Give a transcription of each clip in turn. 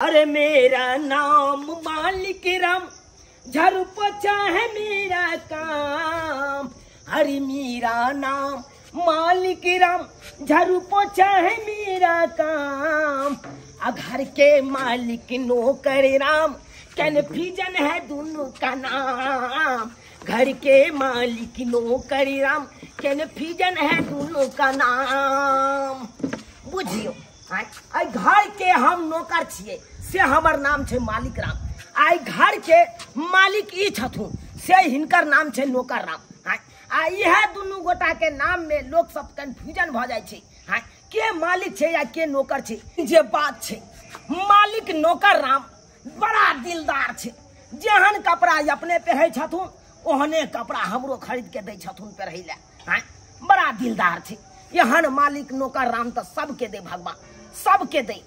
अरे मेरा नाम मालिक राम, झाड़ू पोछा है मेरा काम। अरे मेरा नाम मालिक राम, झाड़ू पोछा है मेरा काम। आ घर के मालिक नौकर राम, कन्फ्यूजन है दोनों का नाम। घर के मालिक नौकर राम, कन्फ्यूजन है दोनों का नाम। बुझियो, आई घर के हम नौकर छिए से हमर नाम छे मालिक राम। आई घर के मालिक ई छथुन से हिनकर नाम छे नौकर राम। आ इहे दुनू गोटा के नाम में लोग सब कन्फ्यूजन भ जाय छे, के मालिक छे या के नौकर छे। जे बात छे, मालिक नौकर राम बड़ा दिलदार छे। जेहन कपड़ा अपने पहरे छथुन ओहने कपड़ा हमरो खरीद के दै छथुन पहरे ले। बड़ा दिलदार छे। एहन मालिक नौकर राम तो सबके दे भगवान, सबके दे।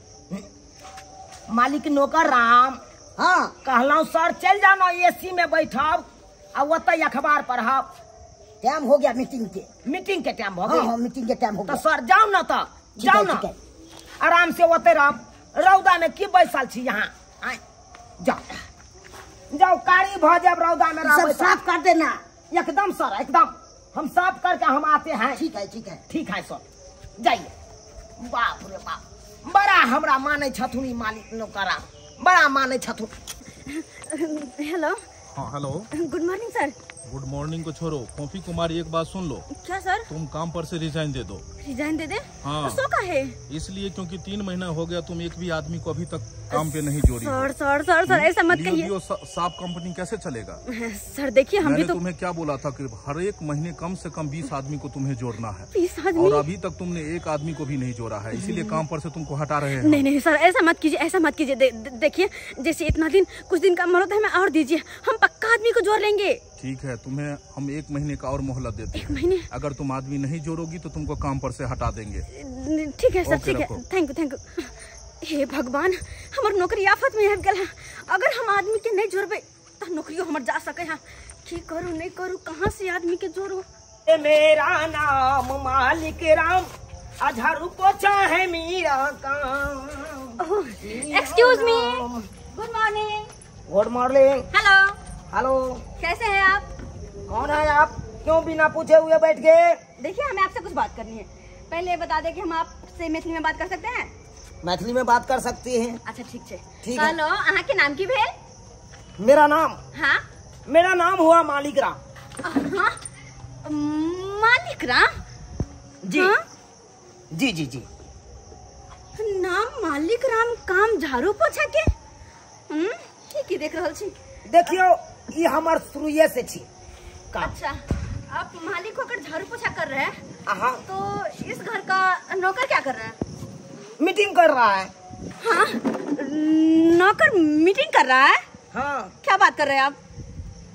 मालिक नौकर राम, हाँ कहलहुँ सर चल जाना एसी में बैठब आ ओतै अखबार पढ़ब। टाइम हो गया मीटिंग के, मीटिंग के टाइम हो गया। हाँ, मीटिंग के टाइम हो गया। तो सर जाओ ना, तो जाओ ना आराम से ओतै रहब। रौदा में की बैसल छी यहाँ? जाओ जाओ, कारी भ जाब रौदा में। सब साफ कर देना एकदम सर, एकदम हम साफ करके हम आते हैं। ठीक है, ठीक है, ठीक है सर, जाइए। बाप रे बाप, बड़ा हमरा माने छथुन ई मालिक नौकरा, बड़ा माने छथुन। हेलो। हाँ hello, good morning sir. Good morning को छोड़ो, कॉफी कुमारी एक बात सुन लो। क्या सर? तुम काम पर से रिजाइन दे दो। रिजाइन दे दे? हाँ। सो का है? इसलिए क्योंकि 3 महीना हो गया तुम एक भी आदमी को अभी तक काम पे नहीं जोड़ी। सर सर सर सर ऐसा मत कहिए। साफ कंपनी कैसे चलेगा? सर देखिए, हम भी तो तुम्हें क्या बोला था कि हर एक महीने कम से कम 20 आदमी को तुम्हें जोड़ना है। 20 आदमी? और अभी तक तुमने एक आदमी को भी नहीं जोड़ा है, इसीलिए काम पर से तुमको हटा रहे हैं। नहीं नहीं सर, ऐसा मत कीजिए, ऐसा मत कीजिए। देखिए जैसे इतना दिन, कुछ दिन का मोहलत हमें और दीजिए, हम पक्का आदमी को जोड़ लेंगे। ठीक है, तुम्हें हम 1 महीने का और मोहलत देते हैं। 1 महीने? अगर तुम आदमी नहीं जोड़ोगी तो तुमको काम पर से हटा देंगे। ठीक है सर, ठीक है, thank you, thank you. हे भगवान, हमर नौकरी आफत में आबि गेल है। अगर हम आदमी के नहीं जोड़बे तो नौकरियों हमर जा सके है। की करू नहीं करू, कहाँ से आदमी के जोड़ू? मेरा नाम मालिक राम, झाड़ू पोछा है मेरा काम। Excuse me, good morning. Good morning. Hello. Hello, कैसे हैं आप? कौन है आप? क्यों बिना पूछे हुए बैठ गए? देखिए हमें आपसे कुछ बात करनी है। पहले बता दे कि हम आपसे मैथिली में बात कर सकते हैं? मैथिली में बात कर सकती हैं। अच्छा ठीक है, ठीक है। हेलो, अहाँ के नाम की भेल? मेरा नाम? हाँ, मेरा नाम हुआ मालिक राम। हाँ, मालिक राम? जी हाँ? जी जी जी। नाम मालिक राम, काम झाड़ू पोछा के? की देख रहल छी? देखियो ये हमार शुरुए से छी। अच्छा, आप मालिक होकर झाड़ू पोछा कर रहे हैं? हाँ। तो इस घर का नौकर क्या कर रहा है? मीटिंग कर रहा है। हाँ, नौकर मीटिंग कर रहा है? हाँ। क्या बात कर रहे हैं आप?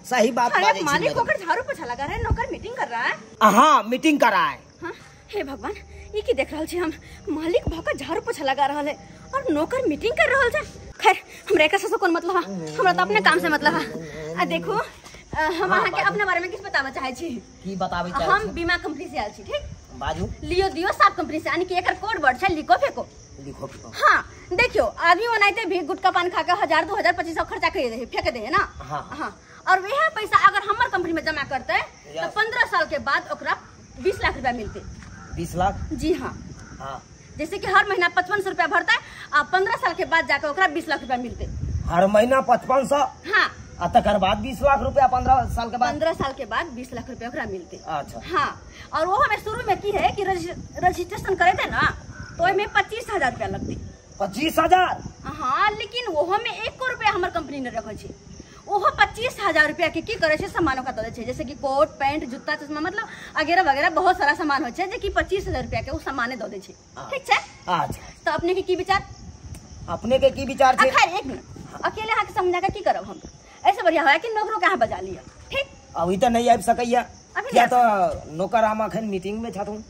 सही बात। अरे मालिक होकर झाड़ू पोछा लगा रहे हैं, नौकर मीटिंग कर रहा है? हाँ, मीटिंग कर रहा है। हाँ, हे भगवान, ये की देख रहा छी हम? मालिक भकर झाड़ू पोछा लगा रहा है और नौकर मीटिंग कर रहा है। खैर हमरा एकर से कोन मतलब है, हमरा तो अपने काम से मतलब है। आ देखो, हम अहाँ के अपने बारे में किछ बताबऽ चाहै छी। की बताबै चाहै छी? हम बीमा कंपनी से आयल छी। ठीक बाजू। लियो दियो साफ कंपनी से, यानी कि एकर कोड वर्ड छै लिखो फेको। लिखो फेको। हाँ देखियो, आदमी ओनाइते भी गुटखा पान खा के 1000 2000 2500 खर्चा कर दे, फेंक दे है ना। हाँ। हाँ, और वह पैसा अगर हमर कंपनी में जमा करते तो 15 साल के बाद ओकरा 20 लाख रुपया मिलते। 20 लाख? जी हाँ। हाँ, जैसे कि हर महीना 5500 रुपया भरता है, आ 15 साल के बाद जाकर ओकरा 20 लाख रुपया मिलते। हर महीना 5500? हाँ, आ तकर बाद 20 लाख रुपया 15 साल के बाद? 15 साल के बाद 20 लाख रुपया ओकरा मिलते। अच्छा। हाँ, और वो हमें शुरू में की है कि रजिस्ट्रेशन करे थे ना तो ओहिमे 25,000 रुपया लगते। 25,000? हाँ, लेकिन वो में 1 रुपया हमर कंपनी ने रखे छे। ओहो 25,000 रुपया के की करे छे, सामान ओकरा दे छे, जैसे कि कोट पैंट जूता चश्मा, मतलब वगैरह वगैरह बहुत सारा सामान हो छे, जे कि 25,000 रुपया के उ सामाने दे दे छे। ठीक छे? अच्छा, तो अपने के की विचार? अपने के की विचार छे? खैर एक मिनट, अकेले अहाँ के समझा के की करब हम? ऐसे बढ़िया है कि नौकरो के अहाँ बजा लिया। ठीक, अभी तो नहीं आबि सकैया, किया तो नौकर हम अखन मीटिंग में छथुन।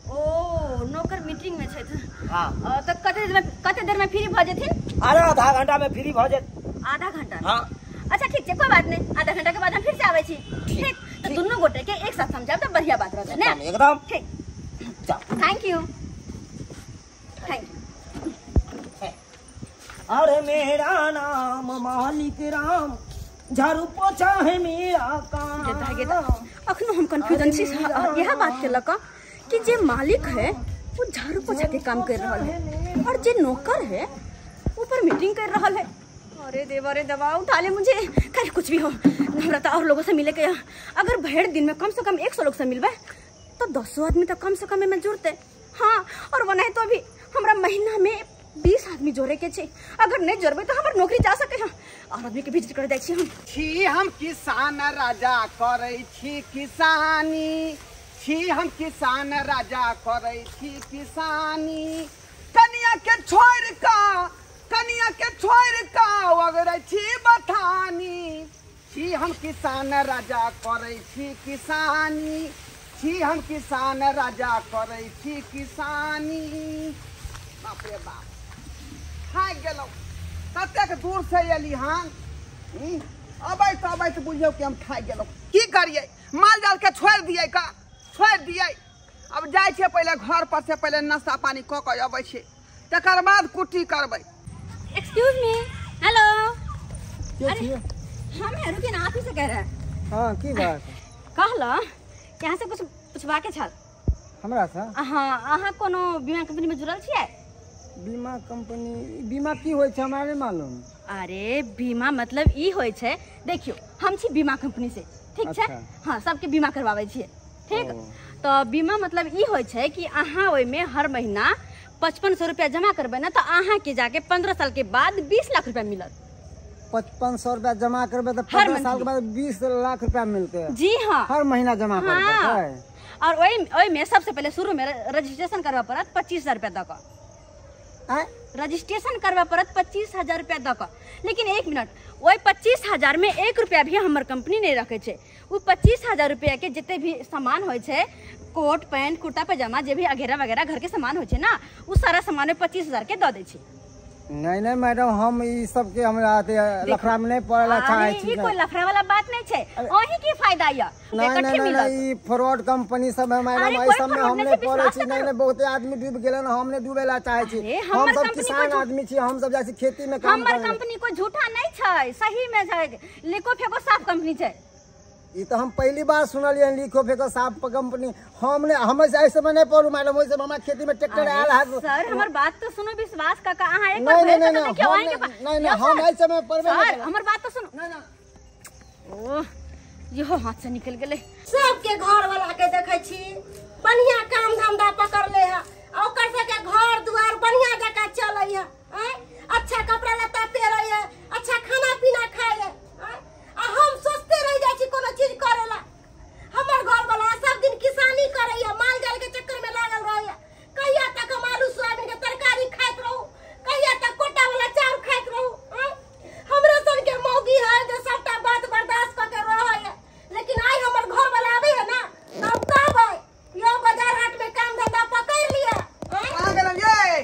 ओ नौकर मीटिंग में छथि? हाँ। तो कते देर में फ्री भ जेथिन? अरे आधा घंटा में फ्री भ जेत। आधा घंटा? हाँ। अच्छा ठीक छै, कोई बात नहीं, आधा घंटा के बाद हम फिर से आबै छी। ठीक, तो दुनू गोटे के एक साथ समझाब तो बढ़िया बात रहतै ने। एकदम ठीक, जाओ। Thank you, thank you. अरे मेरा नाम मालिक राम, झाड़ू पोछा है मेरा काम। अखनो हम कंफ्यूजन छी यह बात के लक कि जे मालिक है वो झाड़ू पोछा के काम कर रहा है और जे नौकर है ऊपर मीटिंग कर रहा है। अरे देवा रे दवा उठा ले मुझे। खैर कुछ भी हो, हमरा तो और लोगों से मिले के अगर भर दिन में कम से कम 100 लोग से मिलबे तो 200 आदमी तो कम से कम में जुड़ते। हाँ, और वनाए तो अभी हमरा महीना में 20 आदमी जोड़े के छे, अगर नहीं जोड़बे तो हमर नौकरी जा सके है। और आदमी के विजिट कर जाय छी हम। छी हम किसान राजा करै छी किसानी, छी हम किसान राजा करै छी किसानी, कनिया के छोड़ का, कनिया के छोड़ का अगर छी बथानी, छी हम किसान राजा करै छी किसानी, छी हम किसान राजा करै छी किसानी। बाप रे बाप, थाकि गेलहुँ, कतेक दूर से एली हन, अबैत अबैत बुझियौ कि हम थाकि गेलहुँ। की करियै, माल जाल के छोड़ि दियै का, छोड़ि दियै। अब जाइ छियै पहिले घर पर से पहिले नाश्ता पानी कऽ के अबै छियै, तकर बाद कुट्टी करबै। एक्सक्यूज मी, हेलो, हम है, रुकिए ना, आप ही से कह रहे हैं। हाँ, की बात कहला यहाँ से कुछ पूछबा के छल हमरा से। हाँ, अहाँ कोनो बीमा कंपनी में जुड़ल छियै? बीमा कंपनी, बीमा की होइ छै हमरा नहीं मालूम। अरे बीमा मतलब ई होइ छै, देखियो हम छी बीमा कंपनी से, ठीक छै? अच्छा। हाँ, सबके बीमा करवाबै छियै, ठीक? तो बीमा मतलब ई होइ छै कि अहाँ ओहिमे हर महीना 5500 रुपया जमा करबै ना तो अहाँ के जाके 15 साल के बाद 20 लाख रुपया मिलत। 5500 रुपया जमा करबै तो 15 साल के बाद 20 लाख रुपया मिलते। जी हाँ, हर महीना जमा करबै। हाँ। और ओहि में सबसे पहले शुरू में रजिस्ट्रेशन करवा पड़त 25,000 रुपया दऽ कऽ। रजिस्ट्रेशन करवा पड़त 25,000 रुपया दऽ कऽ। लेकिन एक मिनट, ओहि 25,000 में 1 रुपया भी हमर कंपनी नहीं रखे छै। ओ 25,000 रुपया के जते भी सामान होइ छै, कोट पैंट कुर्ता पैजामा जे भी अगेरा वगैरह घर के सामान होइ छै ना, ओ सारा सामान 25,000 के दऽ दै छै। नहीं नहीं मैडम, हम ई सब के हमरा लफड़ा में नहीं पड़ेला चाहे छी। ई कोई लफड़ा वाला बात नहीं छै, ओही के फायदा या नहीं नहीं नहीं, ई फ्रॉड कंपनी सब है मैडम, ई सब में हम नहीं पड़े छी। नहीं नहीं, बहुत आदमी डूब गेलन, हम नहीं डूबेला चाहे छी। हम सब किसान आदमी छी, हम सब जाइ छी खेती में काम करे। हमर कंपनी कोई झूठा नहीं छै, सही में छै, लिखो फेको साफ कंपनी छै। ई तो हम पहली बार सुनलियै, लिखो फेको साफ कंपनी। हमने हम ऐसे में नहीं पड़ू मैडम, ओइसे हमरा खेती में ट्रैक्टर आयल है। सर हमर बात तो सुनो, विश्वास काका अहाँ एक बार भेज के देखियो आएंगे। नहीं नहीं, हम ऐसे में पड़बे नहीं। सर हमर बात तो सुनो। नहीं ना, ओ इहो हाथ से निकल गेलै। सबके घर वाला के देखै छी बढ़िया काम धंधा पकड़ ले है, ओकर सबके घर दुआर बढ़िया जकाँ चलै है, अच्छा कपड़ा लत्ता पहिरै है, अच्छा खाना पीना खाय है, आ हम सोचते रह जाइ छी कोनो चीज करेला। हमर घर वाला सब दिन किसानी करे है, माल जाल के चक्कर में लागल रहे है। कहिया तक हम आलू सोयाबीन के तरकारी खाइत रहू, कहिया तक कोटा वाला चाउर खाइत रहू। हमरे सन के मौगी है जो सबटा बात बर्दाश्त क के रहे है, लेकिन आइ हमर घर वाला आबे है ना त हम कहबै यो बाजार हाट में काम धंधा पकड़ लिया। आ गेलौ ये,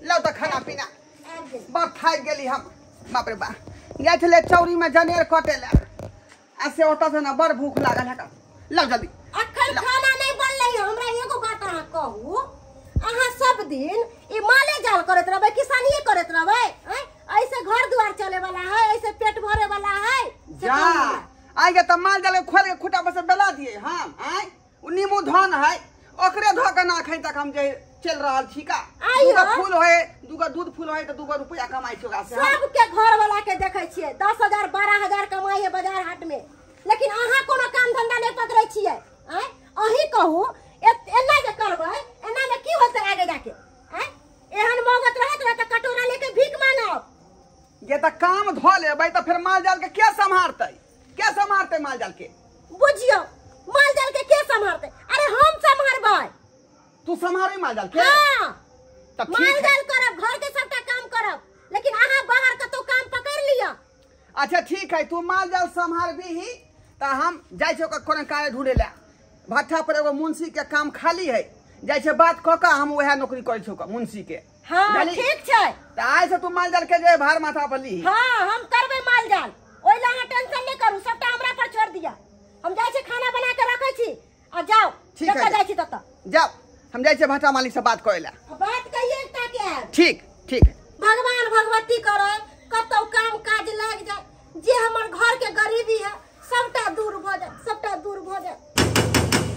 लौ त खाना पीना बड़ थाकि गेली हम। बाप रे बाप, जाइ छलै चौरी में जनेर कटेला, आ से ओतऽ से ना बड़ भूख लागल है। लौ जल्दी। अखन खाना नहीं बनलै। हमरा एगो बात अहाँ कहू, अहाँ सब दिन ई माले जाल करैत रहबै, किसानिये करैत रहबै, ऐसे घर दुआर चले वाला है, ऐसे पेट भरे वाला है? जा आइ के त माल जाल के खोल के खुटा पर से बेला दिए हम। आइ उ नीमू धन है, ओकरे धो के ना खाइ तक हम जे चल रहल छी का। दूगो फूल होय, दूगो दूध फूल होय त दूगो रुपया कमाइ छी ओकरा से। सबके घर वाला के देखै छियै 10,000 12,000 कमाइ है बाजार हाट में, लेकिन अहाँ कोनो काम धंधा नहीं पकड़ै छियै। अहीं कहू एना जे करबै, एना में की होतै आगे जाके? एहन मौगत रहत रह त कटोरा लेके भीख मांगब। जे त काम धो लेबै त फिर माल जाल के के सम्हारतै, के सम्हारतै माल जाल के? बुझियौ माल जाल के के सम्हारतै? अरे हम सम्हारबै। तू सम्हारे माल जाल के? हाँ, तब माल जाल करब, घर के सबटा काम करब, लेकिन अहाँ बाहर कतौ काम पकड़ लिअ। अच्छा ठीक है, तू माल जाल सम्हारबी ही त हम जाइ छी ओकर कोनो कार्य ढूंढे ला। भट्ठा पर एगो मुंशी के काम खाली है, जाइ छै बात कऽ के हम वएह नौकरी करै छी ओकर मुंशी के। हाँ ठीक छै। त आइ से तू माल जाल के जे भार माथा पर ली। हाँ हम करबै माल जाल, ओइ ला अहाँ टेंशन नहीं करू, सबटा हमरा पर छोड़ दिया। हम जाइ छी खाना बना के रखै छी आ जाओ, ठीक है, जाइ छी तत जाओ। हम जाइ छी भट्ठा मालिक से बात करै ला। बात कहिए एकटा के आएब। ठीक ठीक है। भगवान भगवती करे कतौ काम काज लाग जाए, जे हमर घर के गरीबी है सबटा दूर भ जाए, सबटा दूर भ जाए।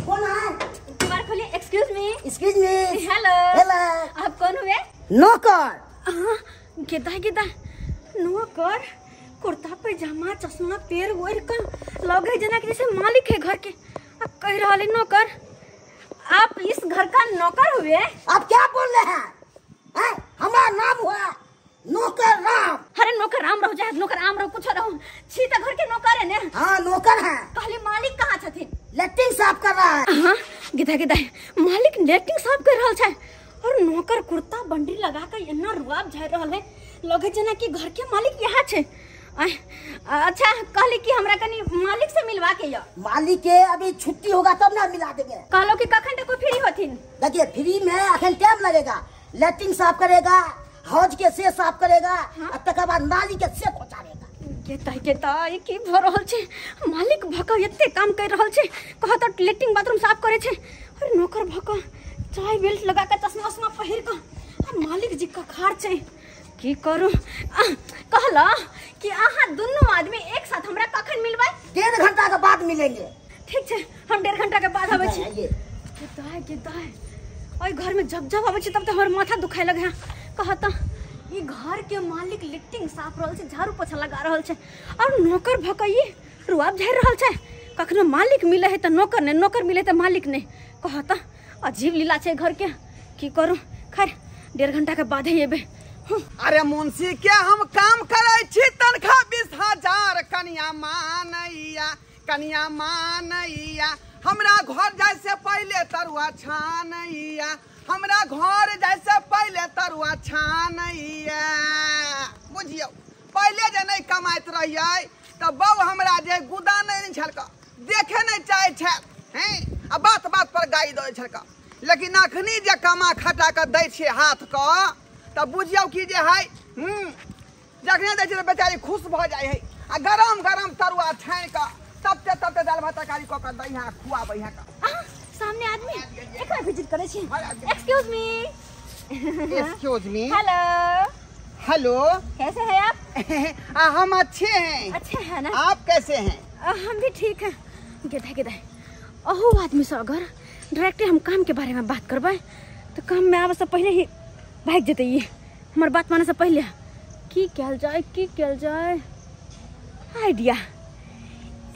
कौन है? तुम्हारे खोलिए। Excuse me. Excuse me. Hello. Hello. आप कौन हुए? नौकर। गेदा गेदा नौकर, कुर्ता पैजामा चश्मा पेर ओढ़ कर लगे जना कि जैसे मालिक है घर के। अब कह रहा है नौकर, आप इस घर का नौकर हुए? आप क्या बोल रहे हैं? हमारा नाम हुआ नौकर राम। अरे नौकर राम रहो चाहे नौकर आम रहो, कुछ रहो, छी त घर के नौकर है ने। हाँ नौकर है। कहली मालिक कहाँ छथिन? लैट्रिन साफ कर रहा है। हाँ गिदा गिदा मालिक लैट्रिन साफ कर रहा है और नौकर कुर्ता बंडी लगा के एना रुआब झाड़ रहल है, लगे जना कि घर के मालिक यहाँ छे। अच्छा कहली कि हमरा कनी मालिक से मिलवा के या। मालिक के अभी छुट्टी होगा तब ना मिला देंगे। कहलो कि कखन तक फ्री होथिन? देखिए फ्री में अखन टाइम लगेगा, लैट्रिन साफ करेगा, हौज के से साफ करेगा, और तकर बाद नाली के से पहुंचाएगा। गेता ई की भ रहल छे? मालिक भक एते काम कर रहल छे, कहत लैट्रिन बाथरूम साफ करे छे और नौकर भक चाय बेल्ट लगा के चश्मा उश्मा पहिर के आ मालिक जी का खार छे। की करू? कहला कि अहाँ दुनू आदमी एक साथ हमरा कखन मिलबै? 1.5 घंटा के बाद मिलेंगे। ठीक छे, हम 1.5 घंटा के बाद आबै छी। गेता गेता ओइ घर में जब जब आबै छी तब त हमर माथा दुखाय लगे है। कहता ई घर के मालिक लिट्टिंग साफ रहल छे, झाड़ू पोछा लगा रहल छे और नौकर भकई रुआब झाड़ रहल छे। कखनो मालिक मिले है त नौकर ने, नौकर मिले त मालिक ने। कहता अजीब लीला छे घर के। की करू? खैर 1.5 घंटा के बाद ही एबे। अरे मुंशी के हम काम करे छी, तनखा 20,000 कनिया मानैया, कनिया मानैया, हमरा घर जाय से पहले तरुआ छानैया, हमरा घर जाय से पहले तरुआ छानैया। बुझियौ पहले जे नहीं कमाइत रहियै त बौ हमरा जे गुदा नहीं छलक, देखे नहीं चाहे छल हैं, आ बात बात पर गाइ दै छलक। लेकिन अखनी जे कमा खटा के दै छियै हाथ क त बुझियौ कि जे है जखने दै छियै बेचारी खुश भ जाइ है आ गरम गरम तरुआ छानि क तबते तबते दाल भात तरकारी क के दै है, खुआबै है। सामने आदमी एकरा विजिट करे छी। Excuse me. Excuse me. Hello. Hello, कैसे हैं आप? हम अच्छे हैं। अच्छे हैं ना? आप कैसे हैं? हम भी ठीक हैं। गेदा गेदा अहू आदमी से अगर डायरेक्ट हम काम के बारे में बात करबै तो काम में आवे से पहले ही भाग जेतै। ई हमर बात माने से पहले की कयल जाए, की कयल जाए? आइडिया,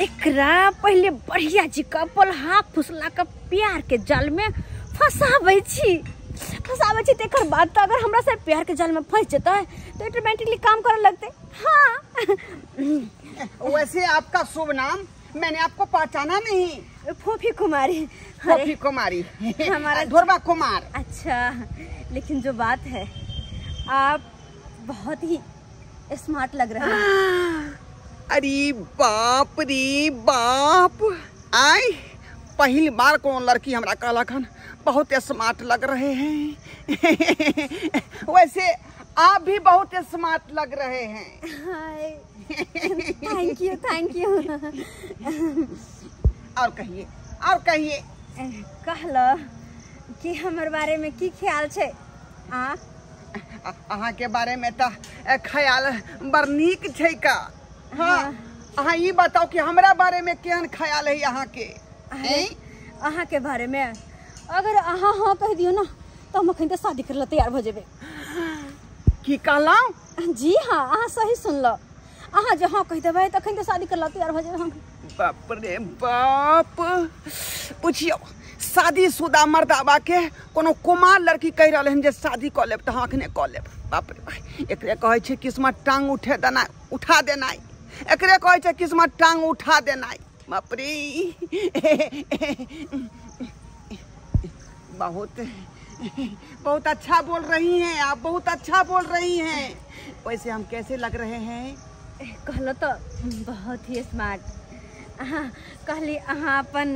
एकरा पहले बढ़िया जी का पलहा फुसला का प्यार के जाल में फंसाबै छी, फंसाबै छी। तेकर बाद तो अगर हमरा से प्यार के जाल में फंस जेतै तो ऑटोमेटिकली काम करे लगते। हाँ वैसे आपका शुभ नाम मैंने आपको पहचाना नहीं। फोफी कुमारी। फोफी कुमारी, हमारा ढोरबा कुमार। अच्छा, लेकिन जो बात है आप बहुत ही स्मार्ट लग रहे हैं। अरे बाप रे बाप, आई पहली बार कौन लड़की हमरा कहलक हन बहुत स्मार्ट लग रहे हैं। वैसे आप भी बहुत स्मार्ट लग रहे हैं। हाय, thank you, thank you. और कहिए, और कहिए। कहलो कि हमर बारे में की ख्याल छे? आ अहाँ के बारे में तो ख्याल बड़ नीक छै का। हाँ, अहाँ ई बताओ कि हमरा बारे में केहन ख्याल है अहाँ के? अहाँ के बारे में अगर अहाँ हाँ कह दियो ना तो हम अखन तो शादी करे ला तैयार भ जेबै। की कहलहुँ? जी हाँ, अहाँ सही सुनलो। अहाँ जे हाँ कह देबै तो अखन तो शादी करे ला तैयार भ जेबै हम। बाप रे बाप, पुछियौ शादीशुदा मर्दाबा के कोनो कुमार लड़की कहि रहल हन जे शादी कऽ लेब तऽ हम अखने कऽ लेब। बाप रे बाप, एकरे कहै छै किस्मत टांग उठे देनाइ, उठा देनाइ। एकरे कहै छै किस्मत टांग उठा देनाइ। बाप रे, बहुत बहुत अच्छा बोल रही हैं आप, बहुत अच्छा बोल रही हैं। वैसे हम कैसे लग रहे हैं? कहलो तो बहुत ही स्मार्ट। हाँ कहली अहाँ अपन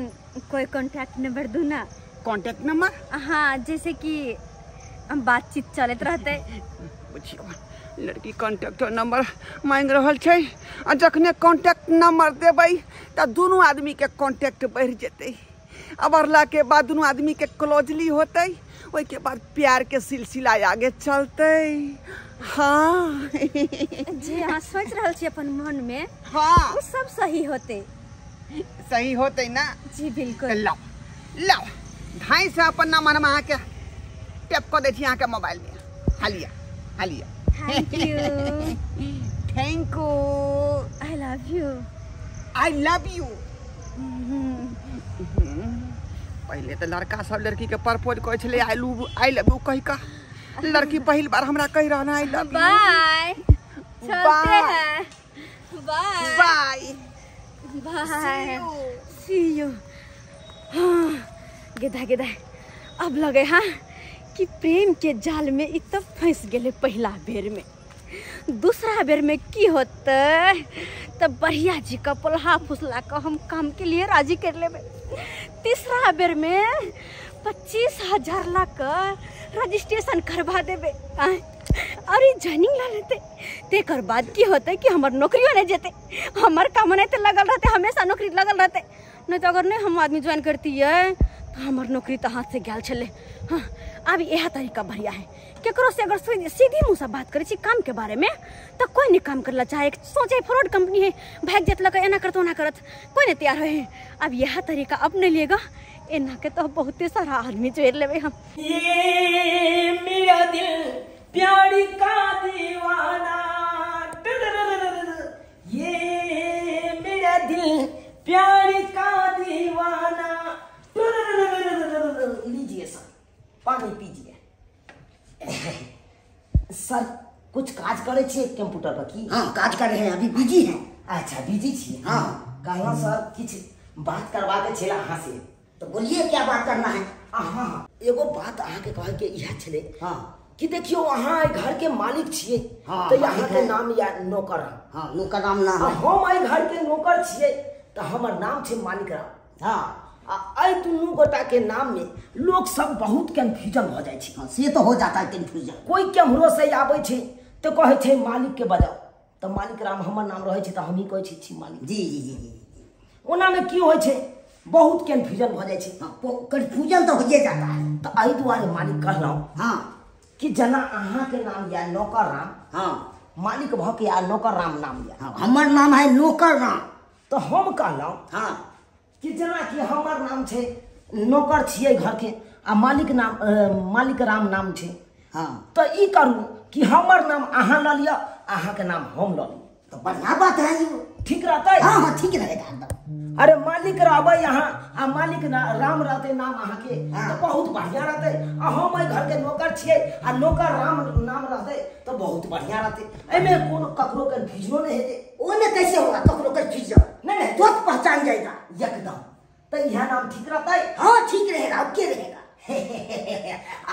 कोई कॉन्टैक्ट नंबर दू ना। Contact number? हाँ, जैसे कि हम बातचीत चलत रहते। बुझियौ लड़की कॉन्टैक्ट नंबर मांग रहल छै आ जखने कॉन्टैक्ट नंबर देबै तऽ दुनू आदमी के कॉन्टैक्ट बढ़ि जेतै। आ बढ़ला के बाद दुनू आदमी के क्लोजली होतै, ओहिके बाद प्यार के सिलसिला आगे चलतै। हाँ जे अहाँ सोच रहल छी अपन मन में, हाँ वो सब सही होते। सही होते ना? जी बिल्कुल। लाओ लाओ 250 अपन नाम हम अहाँ के टैप कर दै छी अहाँ के मोबाइल में। हालिया हालिया। Thank you. Thank you. I love you. I love you. पहले तो लड़का सब लड़की के प्रपोज करै छलै I love you कहि का। लड़की पहिल बार हमरा कहि रहल I love you. Bye, चलते हैं। Bye bye bye, see you. हाँ गेदा गेदा, अब लगे हाँ कि प्रेम के जाल में इतना फंस गेले पहला बेर में। दूसरा बेर में की होते तब बढ़िया जी का पलहा फुसला का हम काम के लिए राजी कर लेबे। तीसरा बेर में 25,000 लाख रजिस्ट्रेशन करवा देबे अरे ज्वाइनिंग ला लेते। तेकर बाद की होते कि हमार नौकरियों नहीं जेते, हमार काम नहीं तो लगल रहते, हमेशा नौकरी लगल रहते। नहीं तो अगर नहीं हम आदमी ज्वाइन करती है तो हमार नौकरी तो हाथ से गया छले। हाँ अब यह तरीका बढ़िया है, केकरो से अगर सीधी मुँह से बात करे छी काम के बारे में तो कोई नहीं काम करला चाहे। सोचे फ्रॉड कंपनी है, भाग जात लगा एना करत ओना करत, कोई नहीं तैयार है। अब यह तरीका अपने लिएगा, एना के तो बहुते सारा आदमी जोड़ लेबे हम। ये मेरा दिल प्यार का दीवाना, ये मेरा दिल प्यार का दीवाना। लीजिए सर पानी पीजिए। सर कुछ काज करे छे कंप्यूटर पर की? हाँ काज कर रहे हैं, अभी बिजी हैं। अच्छा बिजी छी? हाँ। कहला सर किछ बात करवा के छेला अहाँ से। तो बोलिए क्या बात करना है? हाँ एगो बात अहाँ के कहे के इहा छले। हाँ कि देखियो अहाँ घर के मालिक छिए। हाँ, तो यहाँ के नाम या नौकर। हाँ नौकर राम नाम है। हम एहि घर के नौकर छिए तो हमर नाम छे मालिक राम। हाँ आ दुनू गोटा के नाम में लोग सब बहुत कंफ्यूजन हो जाए छै। हाँ, से तो हो जाता है कंफ्यूजन। कोई केम्हरो से आबै छै तो कहै छै मालिक के बजाओ, तो मालिक राम हमर नाम रहै छै तो हमही कहै छी मालिक। जी जी जी जी। ओना में की होइ छै बहुत कंफ्यूजन हो जाए छै। हाँ, कंफ्यूजन तो होइए जाता है। तो एहि दुआरे मालिक कहलहुँ हाँ कि जना अहाँ के नाम या नौकर राम। हाँ मालिक भऽ के या नौकर राम नाम या। हाँ, हमर नाम है नौकर राम। तो हम कहलहुँ हाँ कि जना कि हमर नाम छै नौकर छियै घर के आ मालिक नाम मालिक राम नाम छै। हाँ तो ई करू कि हमर नाम अहाँ ल लिअ, अहाँ के नाम हम ल ली। तो बढ़िया बात है, ठीक रहतै? हाँ हाँ ठीक रहेगा एकदम। अरे मालिक रहबै अहाँ आ मालिक राम रहतै नाम अहाँ के। हाँ। तो बहुत बढ़िया रहतै। आ हम एहि घर के नौकर छियै आ नौकर राम नाम रहतै तो बहुत बढ़िया रहतै। एहिमे कोनो ककरो कन्फ्यूजनो नहि हेतै। ओमे कैसे होगा ककरो कन्फ्यूजन? नहीं नहीं तुरंत पहचान जाएगा एकदम। तो यह नाम ठीक रहतै? हाँ ठीक रहेगा, ओके रहेगा।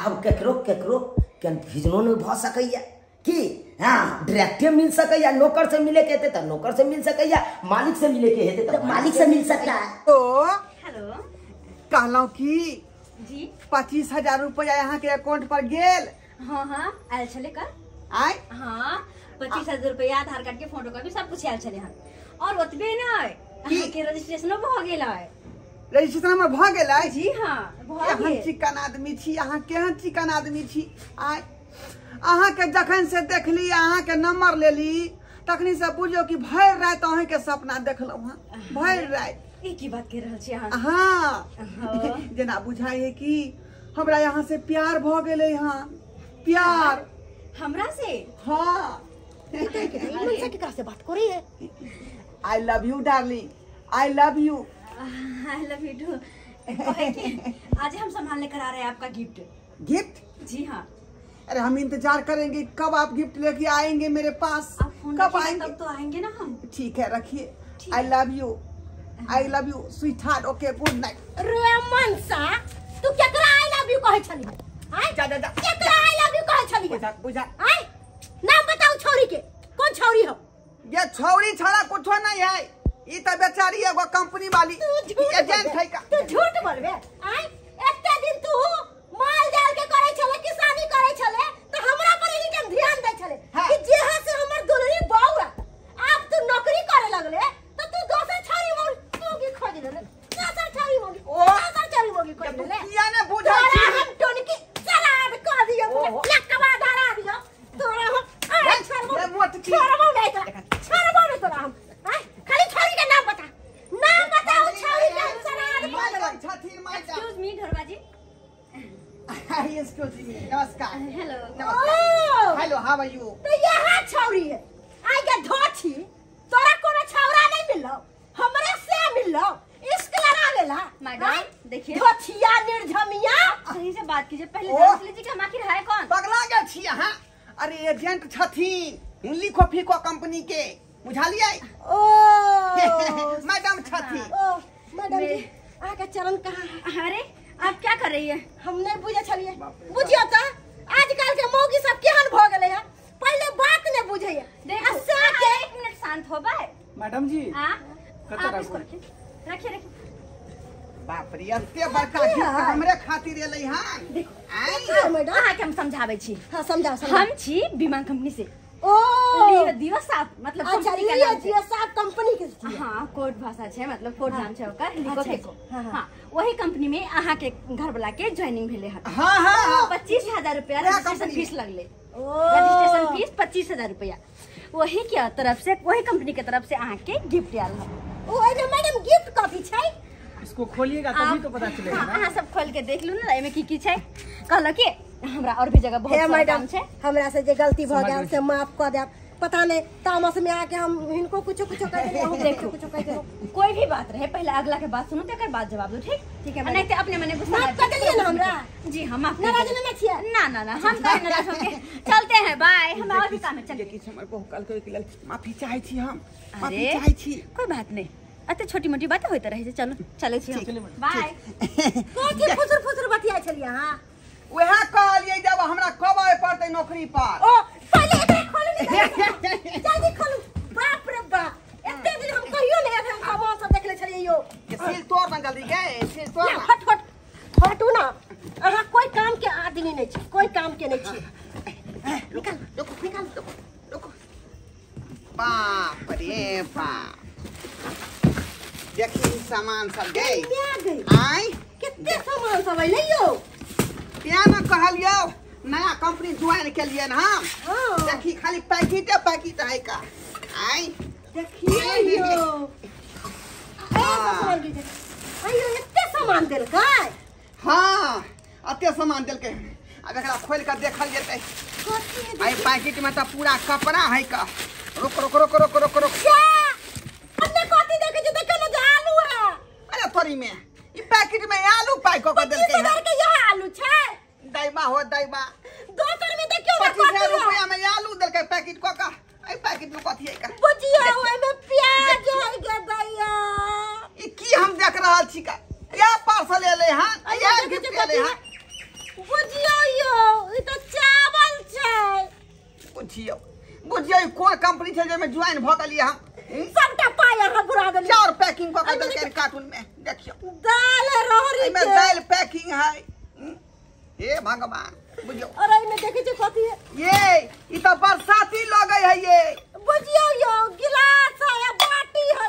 आब केकरो केकरो कन्फ्यूजनो नहीं भऽ सकैया कि हाँ डायरेक्टे मिल सकैया। नौकर से मिले के हेतै तऽ नौकर से मिल सकैया, मालिक से मिले के हेतै तो मालिक से मिल सकता है। तो हेलो कहलहुँ कि जी 25,000 रुपया यहाँ के अकाउंट पर गेल। हाँ हाँ आयल छले कर आय। हाँ 25,000 रुपया आधार कार्ड के फोटो कॉपी सब कुछ आयल छले हन। और ओतबे नहि अहाँ के रजिस्ट्रेशनो भऽ गेल है। रजिस्ट्रेशन हमर भऽ गेल है? जी हाँ भऽ गेल। गेल। चिकन आदमी छी अहाँ, केहन चिकन आदमी छी। आय अहाँ के जखन से देखली, अहाँ के नंबर लेली, तखनी से बुझियो कि भरि राति अहाँ के सपना देखलहुँ हँ, भरि राति। ई की बात कह रहल छी अहाँ? हाँ जेना बुझाइ है कि हमरा यहाँ से प्यार भऽ गेलै हँ। प्यार हमरा से? हाँ। मनसा केकरा से बात करे है? I love you darling, I love you. I love you too. आज हम संभालने कर आ रहे हैं आपका गिफ्ट। गिफ्ट? जी हाँ। अरे हम इंतजार करेंगे कब आप गिफ्ट लेके आएंगे मेरे पास। आप फोन कब आएंगे? तब तो आएंगे ना हम। ठीक है रखिए। I love you, I love you sweetheart, okay good night. रे मनसा तू केकरा I love you कहै छली? आय जा जा जा केकरा I love you कहै छली? बुझा बुझा। आय नाम बताओ छौरी के, कौन छौरी हो? ये छौरी छड़ा कुछो नहीं है, ई त बेचारी एगो कंपनी वाली एजेंट है का। तू झूठ बोलबे? आय एते दिन तू माल जाल के करै छले, किसानी करै छले, त हमरा पर एनी टाइम ध्यान दै छले। हाँ। कि जेहा से हमर दुलरी बौरा आप तू नौकरी करे लगले त तू दोसर छौरी मोगी खोज लेले, दोसर छौरी मोगी, दोसर छौरी मोगी खोज लेले। किया ने बुझै छी? हम टोनकी सलाद क दियो, लकवा धरा दियो तोरा हम। लड़बैयो त यहा छौरी है आइ के धोछी तोरा कोनो छौरा नहीं मिललो हमरे से मिललो इश्क लड़ा लेला। मैडम देखिए धोछिया निर्झमिया सही से बात कीजिए पहले जान लीजिए कि हम आखिर है कौन। पगला गेल छी अहाँ। अरे एजेंट छथिन लिखो फीको कंपनी के बुझलियै। ओ मैडम छथिन। ओ मैडम जी अहाँ के चरण कहाँ है? अरे आप क्या कर रही है? हम नहीं बुझे छलिए। बुझियो त आजकल के मौगी सब केहन भ गेलै है पहले बात नहीं बुझे है। देखो के एक मिनट शांत होबै मैडम जी। हां आप इसको रखिए रखिए रखिए। बाप रे एते बड़का गिफ्ट हमरे खातिर एलै हन। देखो मैडम अहाँ के हम समझाबै छी। हां समझाओ समझाओ। हम छी बीमा कंपनी से। ओ लियो दियो साफ मतलब अच्छा लियो दियो साफ कंपनी के। हां कोड भाषा छै मतलब कोड नाम छै ओकर लिखो फेको। हां वही कंपनी में अहाँ के घर वाला के ज्वाइनिंग भेले हन। हां हां 25,000 रुपया रजिस्ट्रेशन फीस लगले। रजिस्ट्रेशन फीस 25,000 रुपया वही के तरफ से वही कंपनी के तरफ से अहाँ के गिफ्ट आयल हन। ओ एने मैडम गिफ्ट कथी छै? इसको खोलिएगा तभी तो पता चलेगा। हां अहाँ सब खोल के देख लू ना एमे की की छै। कहलो कि हमरा और भी जगह बहुत सारा काम छै। हमरा से जे गलती भ गेल से माफ क देब। पता नहीं तामस में आके हम हिनको कुछो कुछो कह देलियै हम देखो कुछो कह देलौ। कोई भी बात रहे पहले अगला के बात सुनो तकर बाद जवाब दो। ठीक ठीक है नहीं ते अपने मने गुस्सा माफ कर देलियै ना हमरा? जी हम माफ नाराज नहीं छियै। ना ना ना हम काहे नाराज होके चलते हैं बाय हमरा और भी काम है। चल किछ हमर बहु कल के लेल माफी चाहै छी हम माफी चाहै छी। कोई बात नहीं अते छोटी मोटी बात होइत रहे छै। चलो चलै छी हम बाय। कोथी फुसुर फुसुर बतियाइ छलियै अहाँ? वएह कहलियै जब हमरा कब आए पड़तै नौकरी पर। ओ पहले एकरा खोलू जल्दी खोलू। बाप रे बाप एते दिन हम कहियो नहीं एहन सामान सब देखले छलियै यो। के सील तोड़ ना जल्दी के सील तोड़ ना। हट हट हटू ना अहाँ कोई काम के आदमी नहीं छी कोई काम के नहीं छी। निकाल रुको निकाल रुको रुको। बाप रे बाप देखी सामान सब गई आई कितने सामान सब अइलै यो। क्या ना कहलियो नया कंपनी ज्वाइन के लिए ना हम। देखी खाली पैकेट पैकेट है का आई देखिए यो ए सामान दीजिए आइयो एते सामान देलकै। हां एते सामान देलकै। अब एकरा खोल के देखल जेतै। आई पैकेट में त पूरा कपड़ा है का। रुक रुक रुक रुक रुक रुक क्या हमने कथी देखे जे देखो ना जे आलू है। अरे थोड़ी में ई पैकेट में आलू पैक क के देलकै। 25,000 के यह आलू छै। दैबा हो दैबा दोसर में देखियो ना 25,000 रुपया में आलू देलकै पैकेट क के। ए पैकेट में कथी है का? बुझियो ओय में प्याज है गे दैया। ई की हम देख रहल छी का? या पार्सल एलै हन या गिफ्ट एलै हन। बुझियो यो ई त चावल छै। बुझियो बुझियो ई कोन कंपनी छै जे में ज्वाइन भ गेलियै हम? सबटा पाय अहाँ बुरा देलियै। चाउर पैकिंग क के देलकै कार्टून में देखियो। दाल रहरी एमे दाल पैकिंग है। हे भगवान बुझियो। और एमे देखै छै कथी है? ये ई त बरसाती लगै है ये। बुझियो यो गिलास है बाटी है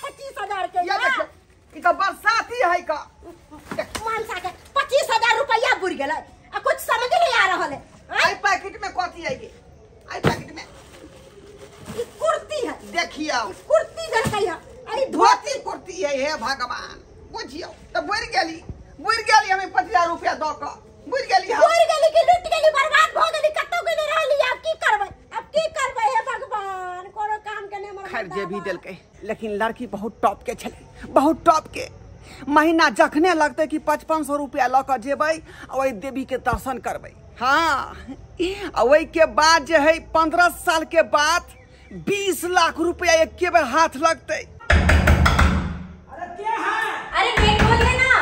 25,000 के। ये देखियो ई त बरसाती है का। मानसा के 25,000 रुपया बुर गेलै आ कुछ समझ नहीं आ रहल है। आई पैकेट में कथी है ये? आई पैकेट में ई कुर्ती है। देखियो कुर्ती देलकै है। अरे धोती कुर्ती है। हे भगवान बुझियो त बुर गेली बुर गेली हमें 25,000 रुपया द क बुर गेली हम। बुर गेली कि लूट गेली बर्बाद भ गेली कतौ गेली रहली। अब की करबै अब की करबै हे भगवान कोनो काम के नहीं। खैर जे भी देलकै लेकिन लड़की बहुत टॉप के छलै बहुत टॉप के। महीना जखने लगतै कि 5,500 रुपया ल क जेबै आ ओहि देवी के दर्शन करबै। हाँ आ ओहि के बाद जे है 15 साल के बाद 20 लाख रुपया एके बेर हाथ लगतै। अरे क्या है? अरे गेट खोलिए ना।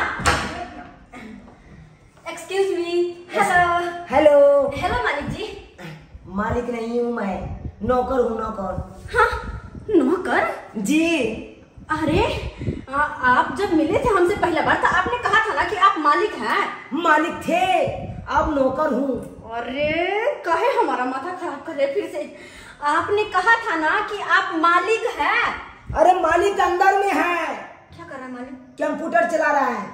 Excuse me. Hello hello hello मालिक जी। मालिक नहीं हूँ मैं, नौकर हूँ नौकर। हाँ नौकर जी। अरे आप जब मिले थे हमसे पहला बार तो आपने कहा था ना कि आप मालिक हैं। मालिक थे अब नौकर हूँ। अरे काहे हमारा माथा खराब कर रहे फिर से। आपने कहा था ना कि आप मालिक हैं। अरे मालिक अंदर में है। क्या कर रहा है मालिक? कंप्यूटर चला रहा है।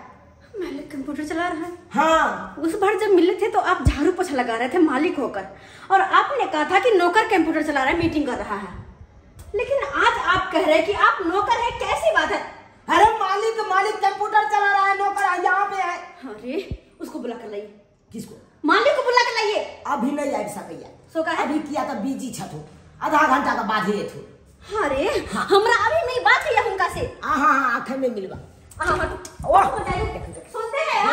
मालिक कंप्यूटर चला रहा है? हाँ। उस बार जब मिले थे तो आप झाड़ू पोछा लगा रहे थे मालिक होकर, और आपने कहा था कि नौकर कंप्यूटर चला रहा है, मीटिंग कर रहा है, लेकिन आज आप कह रहे हैं कि आप नौकर है, कैसी बात है? अरे मालिक मालिक कंप्यूटर चला रहा है, नौकर यहाँ पे है। अरे उसको बुला कर लाइए। किसको? मालिक को बुला के लाइए। अभी नहीं आबि सकैया। सो का है? अभी किया तो बिजी छथु, आधा घंटा के बाद ही एथु। अरे हाँ। हमरा अभी मेरी बात है हुनका से। हां हां आंखें में मिलबा। हां हां वाह सुनते हैं आप?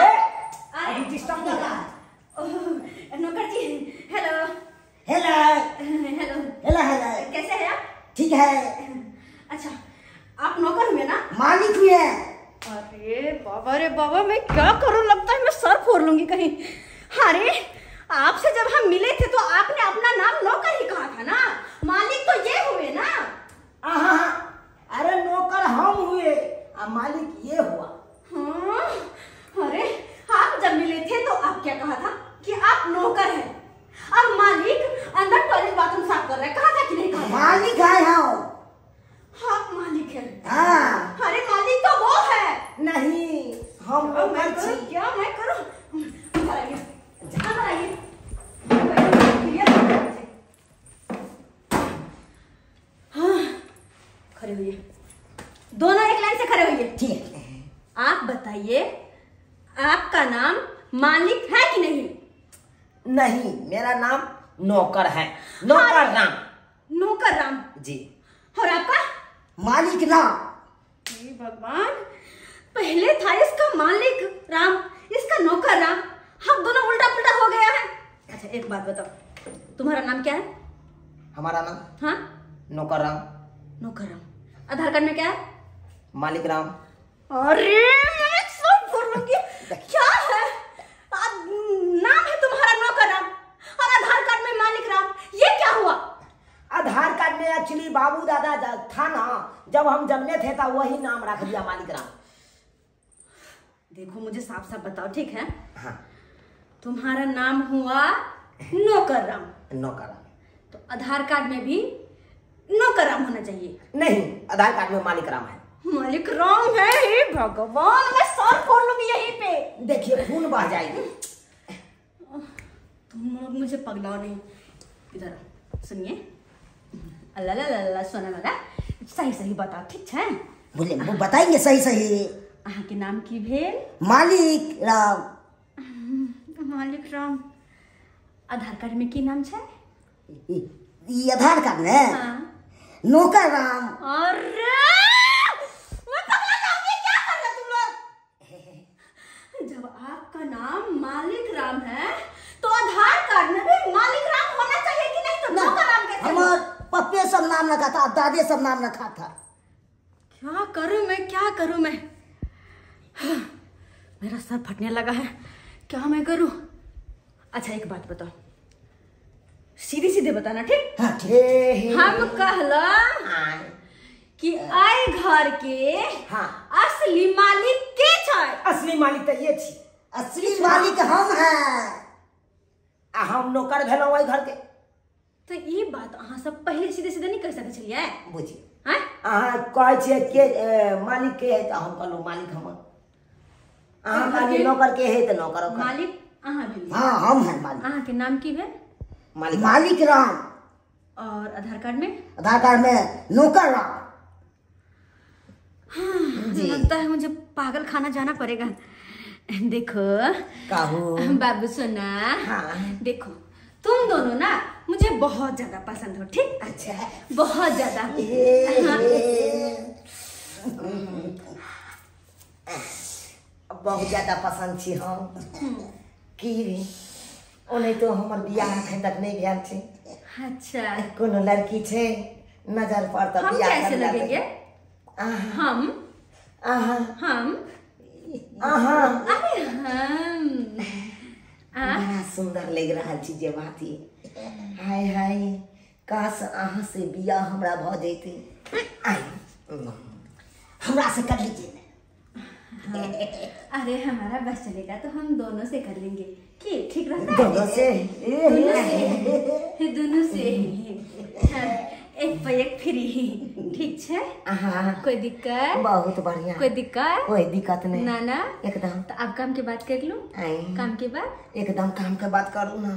अरे डिस्टर्ब कर रहा है नौकर जी। Hello hello hello hello hello, कैसे हैं आप? ठीक है। अच्छा आप नौकर हुए ना? मालिक हुए। अरे बाबा रे बाबा, मैं क्या करूं, लगता है मैं सर फोड़ लूंगी कहीं। अरे आपसे जब हम मिले थे तो आपने अपना नाम नौकर ही कहा था ना, मालिक तो ये हुए ना। आहा, अरे नौकर हम हुए और मालिक ये हुआ। हाँ, अरे आप जब मिले थे तो आप क्या कहा था कि आप नौकर हैं और मालिक अंदर टॉयलेट बाथरूम साफ कर रहे हैं, कहा था कि नहीं कहा? मालिक है हम। आप मालिक हैं? हाँ। अरे मालिक तो वो है। नहीं हम नौकर छी। क्या मैं करूँ? अंदर आइए, अंदर आइए। हाँ खड़े हुए, दोनों एक लाइन से खड़े हुए। ठीक है। आप बताइए आपका नाम मालिक है कि नहीं? नहीं, मेरा नाम नौकर है। नौकर राम। नौकर राम जी। और आपका? मालिक राम। हे भगवान, पहले था इसका मालिक राम, इसका नौकर राम, हम दोनों उल्टा पुल्टा हो गया है। अच्छा एक बात बताओ, तुम्हारा नाम क्या है? हमारा नाम? हाँ, नौकर राम। नौकर राम। आधार कार्ड में क्या है? मालिक राम। अरे मैं सब फोड़ लूंगी। क्या है नाम है तुम्हारा नौकर राम और आधार कार्ड में मालिक राम, ये क्या हुआ? आधार कार्ड में एक्चुअली बाबू दादा था ना, जब हम जन्मे थे तो वही नाम रख दिया मालिक राम। देखो मुझे साफ साफ बताओ, ठीक है? हाँ। तुम्हारा नाम हुआ नौकर राम। नौकर राम, तो आधार कार्ड में भी नौकर राम होना चाहिए। नहीं, आधार कार्ड में मालिक राम है। मालिक राम है? हे भगवान, मैं सर फोड़ लूंगी यहीं पे। देखिए खून बह जाएगी। तुम लोग मुझे पगलाओ नहीं। इधर सुनिए, अल्लाह अल्लाह सोना वाला, सही सही बताओ, ठीक है? बोले वो बताएंगे सही सही। अहाँ के नाम की भेल? मालिक राम। मालिक राम। आधार कार्ड में की नाम छै? ये आधार कार्ड में? हाँ। नौकर राम। अरे मैं पगला जाऊंगी, क्या कर रहे तुम लोग? जब आपका नाम मालिक राम है तो आधार कार्ड में भी मालिक राम होना चाहिए कि नहीं? तो नौकर राम कैसे? हमार पप्पे सब नाम रखा था, दादे सब नाम रखा था। क्या करूं मैं, क्या करूं मैं? मेरा सर फटने लगा है, क्या मैं करूं? अच्छा एक बात बताओ, सीधे सीधे बताना, ठीक? हाँ, ठीक। हम कहला कि आए घर के हाँ। असली मालिक के छै? असली मालिक तो ये छी। असली मालिक हम हैं। आ हम नौकर भेलौं ओहि घर के। तो ये बात अहाँ सब पहले सीधे सीधे नहीं कह सकै छलियै? बुझिए हैं? अहाँ कहै छियै के मालिक के है, तो हम कहलहुँ मालिक हमर। अहाँ कहलियै नौकर के है तो नौकर ओकर। मालिक अहाँ भेलियै? हाँ हम हैं मालिक। अहाँ के नाम की भेल? मालिक। मालिक राम। और आधार कार्ड में? आधार कार्ड में नौकर राम। हाँ, लगता है मुझे पागल खाना जाना पड़ेगा। देखो काहू बाबू सोना, हाँ। देखो तुम दोनों ना मुझे बहुत ज्यादा पसंद हो, ठीक? अच्छा बहुत ज्यादा। हाँ। बहुत ज्यादा पसंद छी हम की ओने तो हमर बियाह अखन तक नहीं भेल छै। अच्छा कोनो लड़की छै नजर पर त हम बियाह कैसे कर लगेंगे? हम आहा हम आहा अरे हम बड़ा सुंदर लग रहा छी जे बात ही। हाय हाय काश अहाँ से बियाह हमरा भ जैते। हमरा से कर लीजिए। हाँ। अरे हमारा बस चलेगा तो हम दोनों से कर लेंगे, कि ठीक रहता है? दोनों से, दोनों से, हाँ, एक पे एक फ्री, ठीक है? हाँ। कोई दिक्कत? बहुत बढ़िया। कोई दिक्कत? कोई दिक्कत नहीं ना ना, एकदम। तो आप काम के बात कर लूं? काम के बात? एकदम काम के बात करू ना।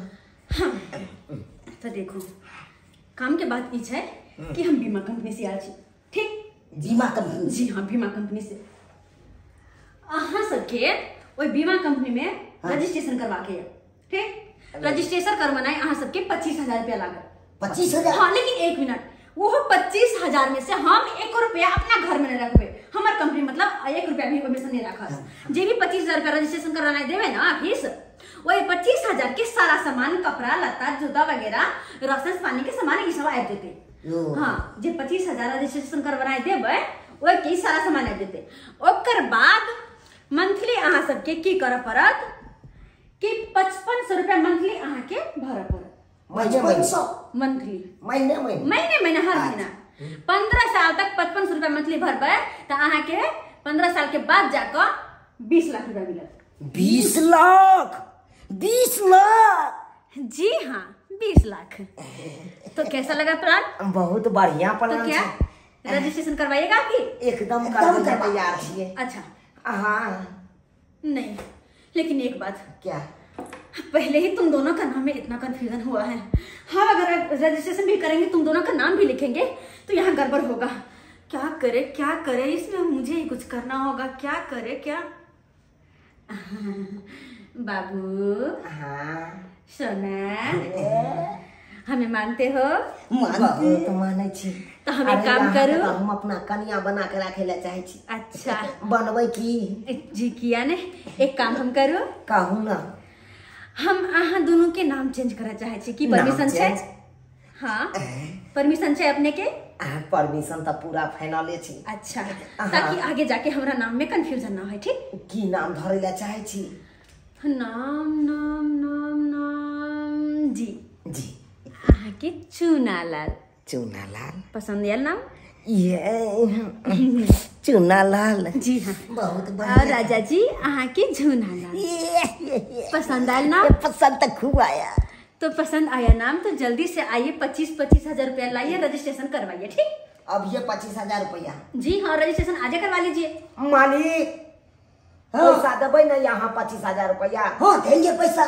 हाँ। तो देखो काम के बात ई है कि हम बीमा कंपनी से आयल छी, ठीक? बीमा कंपनी? जी हाँ, बीमा कंपनी से। अहाँ सबके ओहि बीमा कंपनी में रजिस्ट्रेशन करवा के, ठीक? रजिस्ट्रेशन करवानाइ अहाँ सबके 25,000 रुपया लागत। 25,000? हाँ, लेकिन एक मिनट, वो 25,000 में से हम 1 रुपया अपना घर में नहीं रखबे। हमार कंपनी मतलब 1 रुपया भी ओमे से नहीं रखत। जे भी 25,000 रुपया रजिस्ट्रेशन करवाना देवे ना फीस, वही 25,000 के सारा सामान, कपड़ा लत्ता जूता वगैरह राशन पानी के सामान ई सब आबि जेते। हाँ, जे 25,000 रजिस्ट्रेशन करवाना देवे ओहि के सारा सामान आबि जेते। ओकर बाद मंथली अहाँ सबके की करऽ पड़त कि 5,500 रुपया मंथली अहाँ के भरऽ पड़त। 5,500 मंथली, महीने महीने, महीने महीने, हर महीना 15 साल तक 5,500 रुपया मंथली भरबै तो अहाँ के 15 साल के बाद जाकर 20 लाख रुपया मिलत। 20 लाख? 20 लाख? जी हाँ, 20 लाख। तो कैसा लगा प्लान? बहुत बढ़िया प्लान। तो क्या रजिस्ट्रेशन करवाइएगा आपकी? एकदम करवा तैयार छिए। अच्छा हाँ, नहीं लेकिन एक बात, क्या? पहले ही तुम दोनों का नाम में इतना कंफ्यूजन हुआ है। हाँ, अगर रजिस्ट्रेशन भी करेंगे, तुम दोनों का नाम भी लिखेंगे तो यहाँ गड़बड़ होगा। क्या करे क्या करे, इसमें मुझे ही कुछ करना होगा। क्या करे क्या? बाबू, हाँ सोना, हमें मानते हो? मानते मानै छी। तो हम एक काम करू, हम अपना कन्या बना के राखे ला चाहे छी। अच्छा, बनबै की? जी किया ने, एक काम हम करू। कहू ना। हम अहाँ दोनों के नाम चेंज करना चाहे छी, की परमिशन छै? हाँ, परमिशन छै अपने के? परमिशन तो पूरा फाइनल छी। अच्छा, ताकि आगे जाके हमरा नाम में कंफ्यूजन ना हो, ठीक? की नाम धरे ला चाहे छी? नाम नाम नाम नाम जी जी अहाँ के चूनालाल। चूनालाल पसंद आयल नाम? ये चूनालाल जी हाँ, बहुत बढ़िया। और राजा जी अहाँ के झूनालाल पसंद आयल नाम? पसंद तो खूब आया। तो पसंद आया नाम तो जल्दी से आइए, 25-25 हजार रुपया लाइए, रजिस्ट्रेशन करवाइए, ठीक? अब ये 25,000 रुपया? जी हाँ, रजिस्ट्रेशन आज करवा लीजिए। मालिक पैसा देबै ना यहाँ 25,000 रुपया? हाँ देंगे पैसा।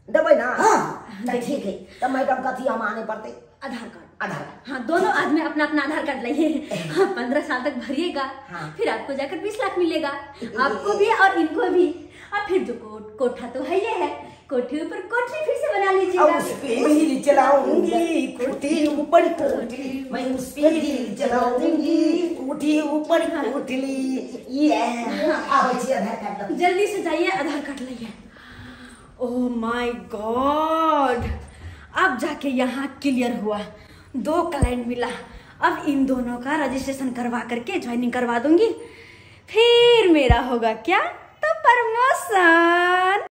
देबै ना? हाँ तो ठीक है। तो मैडम कथी हम आने पड़ते? आधार कार्ड। आधार कार्ड, हाँ, दोनों आदमी अपना अपना आधार कार्ड लाइए। हाँ, 15 साल तक भरिएगा। हाँ। फिर आपको जाकर 20 लाख मिलेगा, आपको भी और इनको भी। और फिर जो कोठा तो है ये है, कोठी ऊपर कोठी फिर से बना लीजिएगा। उस पे ही चलाऊंगी कोठी ऊपर कोठी, मैं उस पे ही चलाऊंगी कोठी ऊपर कोठली। ये आधार कार्ड, जल्दी से जाइए आधार कार्ड लाइए। ओह my God, अब जाके यहाँ क्लियर हुआ, 2 क्लाइंट मिला। अब इन दोनों का रजिस्ट्रेशन करवा करके ज्वाइनिंग करवा दूंगी, फिर मेरा होगा क्या तो प्रमोशन।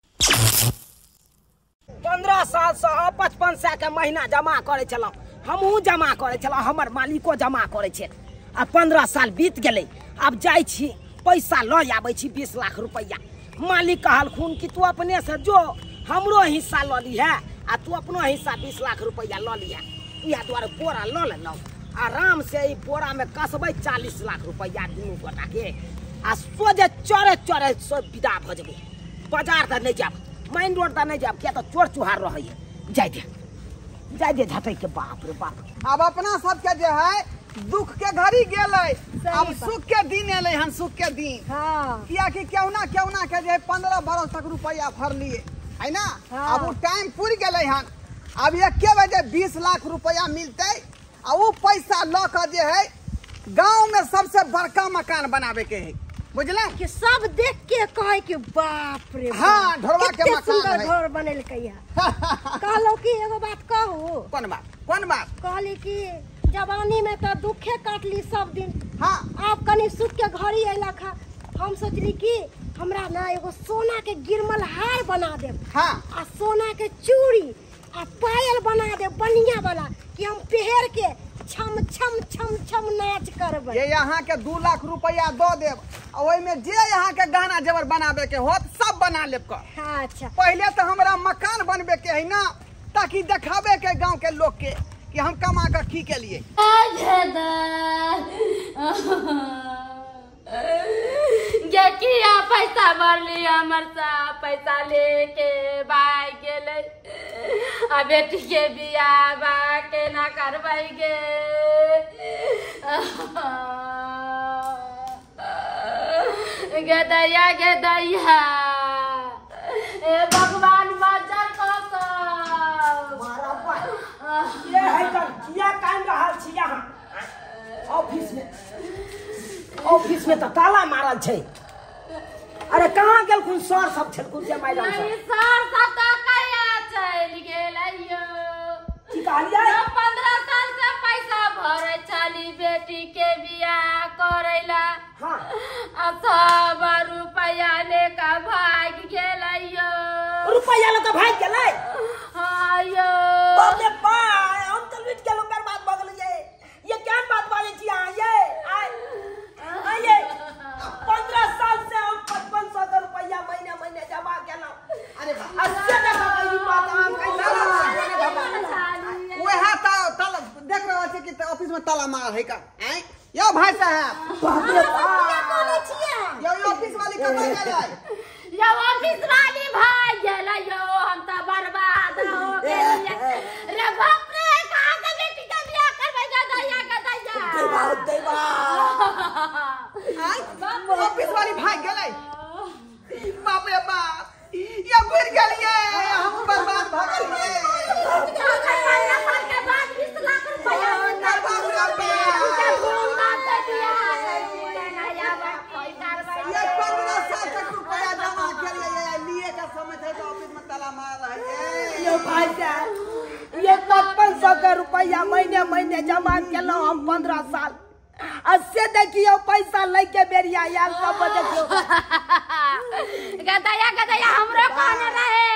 15 साल से 5,500 के महीना जमा करे छलहुँ, हमहूँ जमा करे छलहुँ, हमर मालिको जमा करे छै। आ 15 साल बीत गेलै, अब जाइ छी पैसा लऽ आबै छी 20 लाख रुपैआ। मालिक कहलखुन कि तू अपने से जो हमरो हिस्सा लऽ लीहे आ तू अपनो हिस्सा 20 लाख रुपैआ लऽ लीहे। इएह दुआरे बोरा लऽ लेलहुँ, आराम से ई बोरा में कसबै 40 लाख रुपैआ दुनू गोटाके, आ सोझे चरे चरे सब विदा भऽ जेबै। बाजार तऽ नहि जायब, मेन रोड तऽ नहि जायब, किया तऽ चोर चुहार रहैए। जाय दे जाय दे झटै के, बाप रे बाप। अब अपना सबके जे है दुख के घड़ी गेलै, अब सुख के दिन एलै हन, सुख के दिन। हाँ, कियाकि केहुना केहुना के जे 15 बरस तक रुपया भरलिए है ना। हाँ। अब वो टाइम पूरी गेलै हन, अब एके बजे 20 लाख रुपया मिलते आ वो पैसा लऽ के जे है गाँव में सबसे बड़का मकान बनावे के है, बुझल? कि सब देख के कहे कि बाप रे हाँ, ढोरवा के कितने मकान सुंदर है। घर बनेलकै है। कहलहुँ कि एगो बात कहू। कोन बात कोन बात? कहली कि जवानी में तो दुखे काटली सब दिन। हाँ, आप कनी सुख के घड़ी अयलक है, हम सोचली कि हमरा ना एगो सोना के गिरमल हार बना देब। हाँ, आ सोना के चूड़ी आ पायल बना देब बढ़िया वाला, कि हम पहर के छम छम छम छम नाच करबै। ये यहाँ के 2 लाख रुपया दऽ देब आ ओहिमे जे यहाँ के गहना जेवर बनावे के होत सब बना लेब कर। अच्छा, पहले तो हमरा मकान बनबे के है ना, ताकि देखावे के गांव के लोग के कि हम कमा के की के लिए। किया पैसा भरली हमर सब पैसा लेके भाग गेलै, आ बेटी के बियाह बा केना करबै गे। गे दैया गे दैया, ए भगवान मजर कस। किया कान रहल छी यहाँ ऑफिस में? ऑफिस में तो ताला मारल छै। अरे कहाँ गेलखुन सर सब छलखुन जे मैडम सब? नहीं सर सब तो कहिया चलि गेलैयो। की कहलियै? 15 साल से पैसा भरै छली बेटी के बियाह करैला। हाँ। आ सब रुपया लेके भागि गेलैयो। रुपया लेके भागि गेलै? हाँ यो। बाप रे बाप, हम तो लुटि गेलहुँ, बर्बाद भऽ गेलियै। ये केहन बात बाजै छी अहाँ ये? आय 15 साल से हम 5500 के रुपया महीने महीने जमा केलहुँ। अरे वएह तऽ देख रहल छी कि ऑफिस में ताला मारल है का। आँय यौ भाई साहब, बाप रे बाप, यौ ऑफिस वाली कतऽ गेलै? यौ ऑफिस वाली भाग गेलै यौ, हम तऽ बर्बाद हो गेलियै। रे बाप रे, कहाँ से बेटी के बियाह करबै? गदैया गदैया देबा देबा। आँय ऑफिस वाली भाग गेलै? बाप रे बाप, ये घुरि गेलियै, हम बर्बाद भऽ गेलियै। 15 साल के बाद 20 लाख रुपया ये 15 साल तक रुपया जमा केलियै, लिए के समय छै तऽ ऑफिस में ताला मारल है। यो भाई साहब, ये 5500 के रुपया महीने महीने जमा केलहुँ हम 15 साल। से देखियो पैसा लैके बेरिया आयल तब देखियो। गदैया गदैया हमरो कहने रहे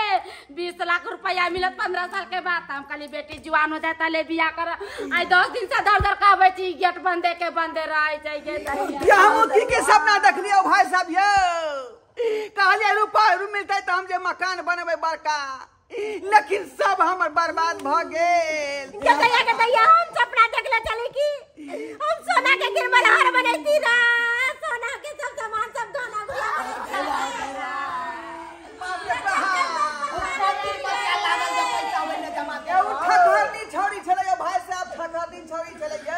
20 लाख रुपया मिलत 15 साल के बाद। हम कहली बेटी जुआन हो जाता ले बियाह कर। आई 10 दिन से दर दर कहबै छी, गेट बंदे के बंदे रहे छै। ये हम की के सपना देखलियो भाई साहब यौ? कहलियै रुपया मिलतै तऽ हम जे मकान बनेबै बड़का, लेकिन सब हमर बर्बाद भऽ गेल। गदैया गदैया हम सपना देखले छली कि हम सोना के गिरमल हार बनैती ना, सोना के सब सामान सब गहना गुड़िया। ठकहरनी छौड़ी छलै यौ भाई साहब, ठकहरनी छौड़ी छलै यौ।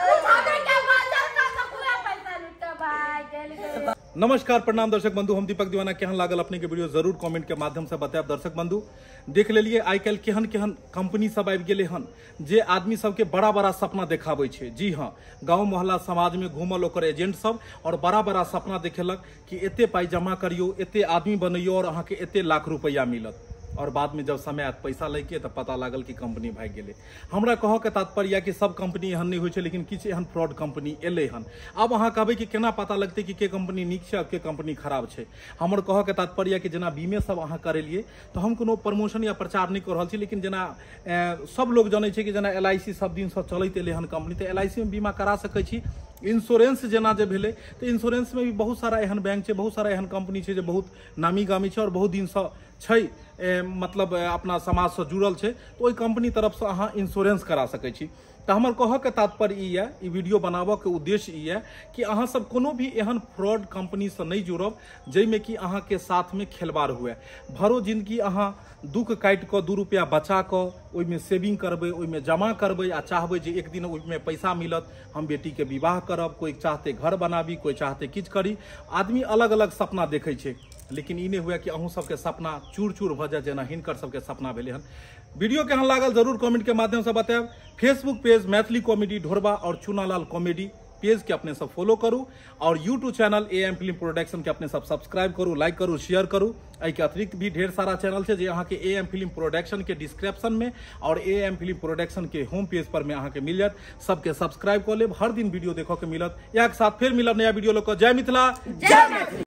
नमस्कार प्रणाम दर्शक बंधु, हम दीपक दीवाना। केहन लागल अपने के वीडियो जरूर कमेंट के माध्यम से बतायब। दर्शक बंधु देख लेलिए आइ काल्हि केहन केहन कंपनी सब आबि गेलै हन जे आदमी सबके बड़ा बड़ा सपना देखाबै छै। जी हाँ, गाँव मोहल्ला समाज में घूमल ओकर एजेंट सब और बड़ा बड़ा सपना देखेलक कि एते पाइ जमा करियो, एते आदमी बनैयो और अहाँके एते लाख रुपैआ मिलत। और बाद में जब समय आयत पैसा लैके तऽ पता लागल कि कंपनी भागि गेलै। हमरा कहऽके तात्पर्य यऽ कि सब कंपनी एहन नहि होइ छै, लेकिन किछु एहन फ्रॉड कंपनी एलै हन। आब अहाँ कहबै कि केना पता लगतै कि के कंपनी नीक छै और के कंपनी खराब छै। हमर कहऽके तात्पर्य यऽ कि जेना बीमे सब अहाँ करेलियै तऽ हम कोनो प्रमोशन या प्रचार नहि कऽ रहल छी, लेकिन जेना सब लोग जनै छै कि जेना LIC सब दिनसँ चलैत एलै हन कंपनी, तऽ LIC मे बीमा करा सकै छी। इंश्योरेंस जेना जे भेलै तऽ इंश्योरेंसमे भी बहुत सारा एहन बैंक छै, बहुत सारा एहन कंपनी छै जे बहुत नामी गामी छै और बहुत दिनसँ छै, मतलब अपना समाजसँ जुड़ल छै, तऽ ओहि कंपनी तरफसँ अहाँ इंश्योरेंस करा सकै छी। तऽ हमर कहऽके तात्पर्य ई यऽ, ई वीडियो बनाबऽके उद्देश्य ई यऽ कि अहाँ सब कोनो भी एहन फ्रॉड कंपनीसँ नहि जुड़ब जाहिमे कि अहाँके साथमे खेलबाड़ हुए। भरो जिंदगी अहाँ दुख काटि कऽ 2 रुपया बचा कऽ ओहिमे सेविंग करबै, ओहिमे जमा करबै आ चाहबै जे एक दिन ओहिमे पैसा मिलत, हम बेटीके विवाह करब। कोइ चाहते घर बनाबी, कोइ चाहते किछु करी, आदमी अलग अलग सपना देखै छै। लेकिन ई नहि हुए कि अहूँ सबके सपना चूर चूर भऽ जाए जेना हिनकर सबके सपना भेलै हन। वीडियो केहन लागल जरूर कमेंट के माध्यम से बतायब। फेसबुक पेज मैथिली कॉमेडी ढोरबा और चुनालाल कॉमेडी पेज के अपने सब फॉलो करू और YouTube channel AM film production के अपने सब सब्सक्राइब करू, लाइक करू, शेयर करू। एहिके अतिरिक्त भी ढेर सारा चैनल छै जे अहाँके AM film production के डिस्क्रिप्शन में और AM film production के होम पेज पर में अहाँके मिल जायत। सबके सब्सक्राइब कऽ लेब, हर दिन वीडियो देखऽ के मिलत। इएह के साथ फेर मिलब नया वीडियो लऽ कऽ। जय मिथिला, जय मैथिली।